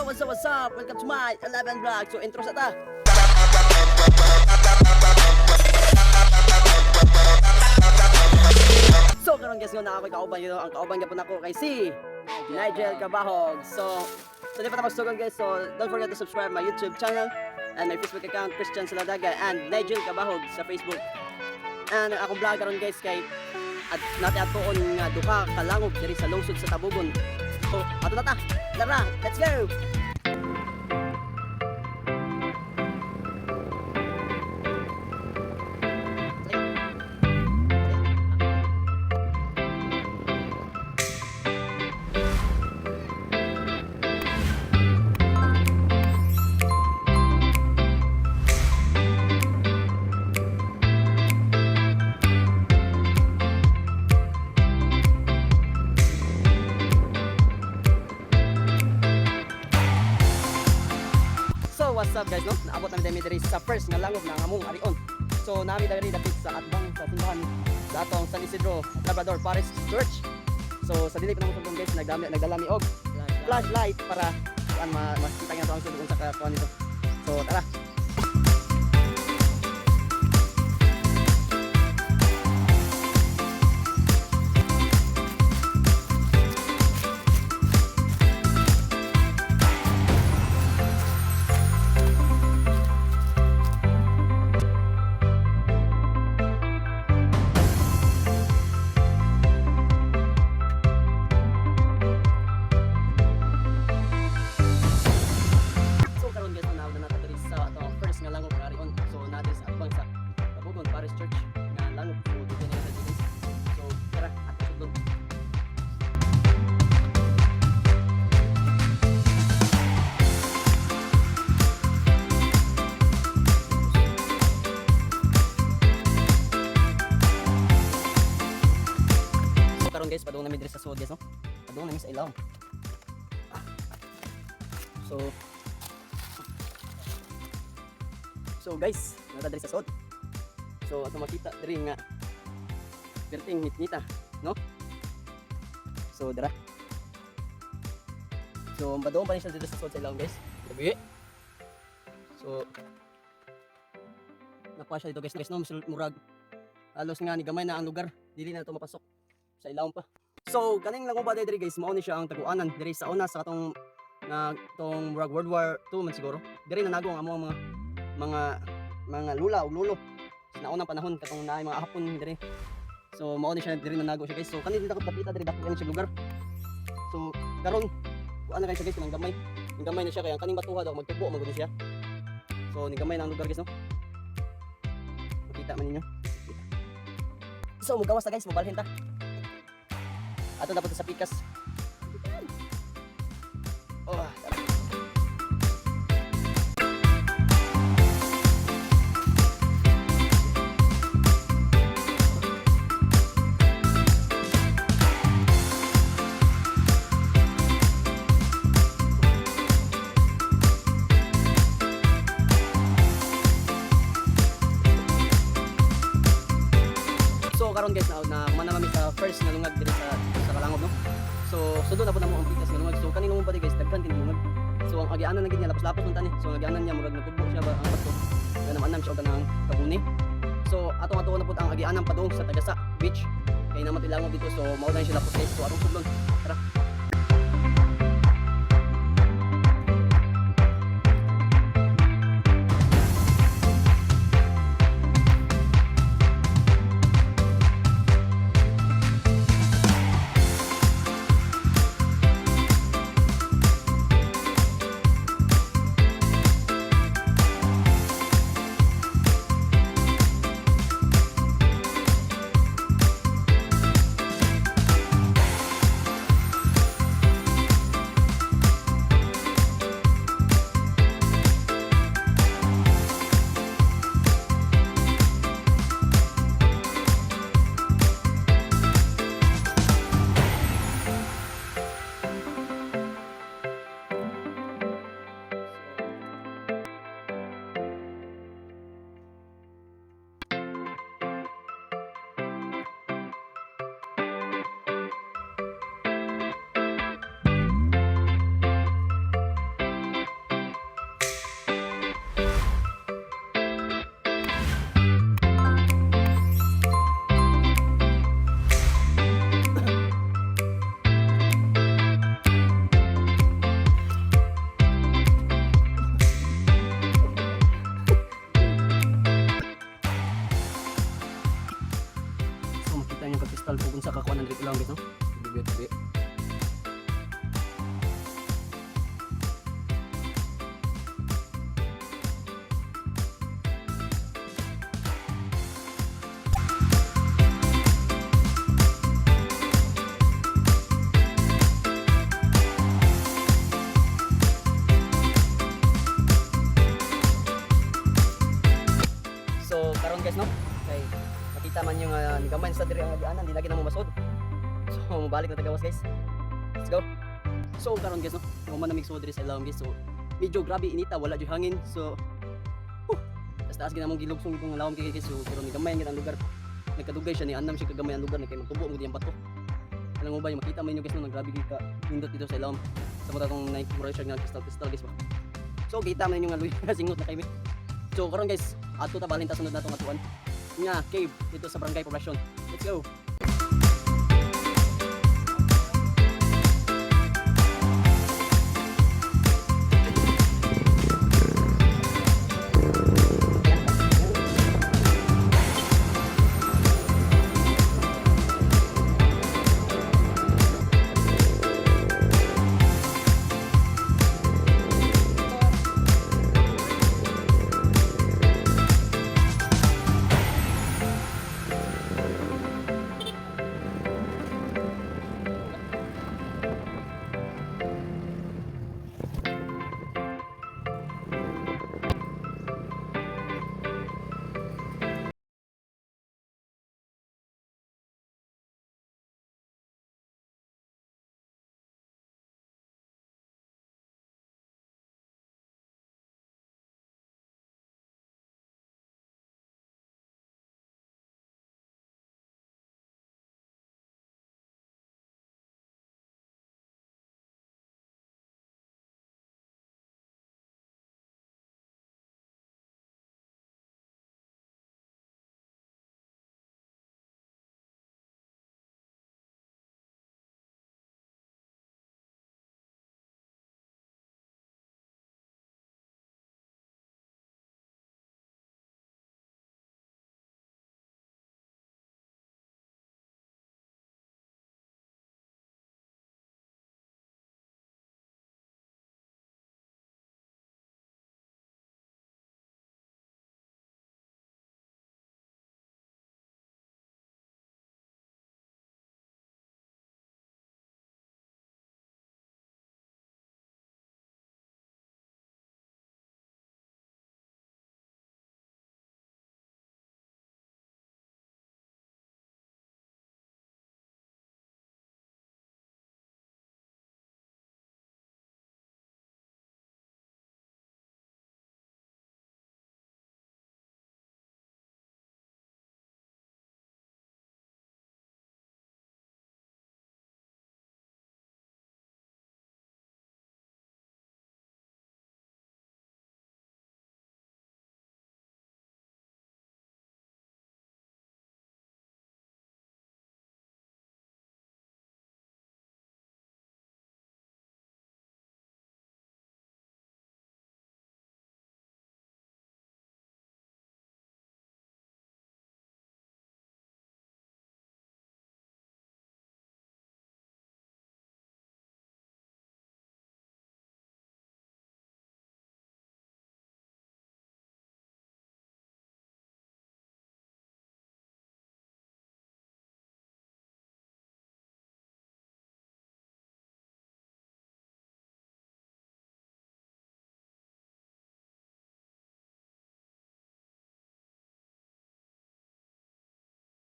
What's up, what's up? Welcome to my 11 vlog. So, intro sa ta. So, karon guys, nga na ako'y kauban yun. Ang kauban gapon ako kay si Nigel Cabahog. So, di pa ta magsugod, guys. So, don't forget to subscribe my YouTube channel and my Facebook account, Christian Saladaga and Nigel Cabahog sa Facebook. And akong vlog karon, guys, kay at nati atuon nga duha ka langub diri sa lungsod sa Tabogon. So, ato na ta. Tara, let's go. So what's up, guys, no? Naabot namin diri sa first nga langub na among arion. So nami diri dapit sa atbang sa simbahan sa atong San Isidro Labrador Parish Church. So sa dili pa namo sugdon, guys, nagdami nagdala mi og flashlight para kuan ma makita nga ato ang sulod sa kuan nito. So tara. So karon, guys, no, naabot na nato diri sa atong first nga langub nga arion. So naa sa atbang sa Tabogon Parish Church nga langub. So dito na nato, guys. So tara, ato sugdon. So karon, guys, padung nami diri sa sud, guys, no. Padung nami sa ilawom. So guys, naa ta diri sa sud. So ato makita diri nga perting nitnita, no? So dara. So badoon pa ni siya dito sa sud sa ilawom, guys. Gabi. So nakuha siya dito, guys, no, murag halos nga ni gamay na ang lugar, dili na ito mapasok sa ilawom pa. So kaning lang ba diri, guys, mao ni siya ang taguanan diri sa una sa katong na tong murag World War II man siguro. Diri nanago ang among mga lula ug lolo sa naunang panahon katong naay mga Hapon diri. So mao ni siya diri nanago siya, guys. So kani dito dapita diri, dako kani siya lugar. So karon kuan na kay siya, guys, kanang gamay. Ning gamay na siya kay ang kaning batuha daw magtubo man gud ni siya. So ning gamay na ang lugar, guys, no. Makita man ninyo. So mugawas na, guys, mobalhin ta. Ato dapat sa pikas. Oh, tara. So karon, guys, na na kumana kami sa first nga lungag diri sa Kalangob, no. So sudon na po namo ang pikas nga lungag. So kaning lungag pa di, guys, daghan kini lungag. So ang agianan na gid niya lapos-lapos man tani. So ang agianan niya murag nagtubo siya ba ang bato. Ganam-anam siya og kanang kabuni. So atong ato na pud ang agianan padung sa Tagasa Beach. Kay naman langob dito, so mao na siya lapos, guys. So atong sudlon. Tara. kakuan diri ilawom, guys, no. Bibi bibi. So karon, guys, no, kay makita man yung gamay sa diri ang agianan, di lagi na mo masod. So mobalik na tagawas, guys. Let's go. So karon, guys, no, human na migsuod diri sa ilawom, guys. So medyo grabe inita, wala jud hangin. So tas taas ginamong gilugsong itong lawom kay, guys. So pero ni gamay ang lugar. Nagkadugay siya ni andam siya kagamay ang lugar ni kay magtubo mo diyang bato. Alam mo ba yung makita man inyo, guys, no, naggrabe gyud ka nindot dito sa ilawom. Sa mga tong Nike mura siya nga crystal crystal, guys ba. So kita man ninyo nga luya singot na kay mi. So karon, guys, adto ta balhin ta sunod natong atuan nga cave dito sa Barangay Poblacion. Let's go.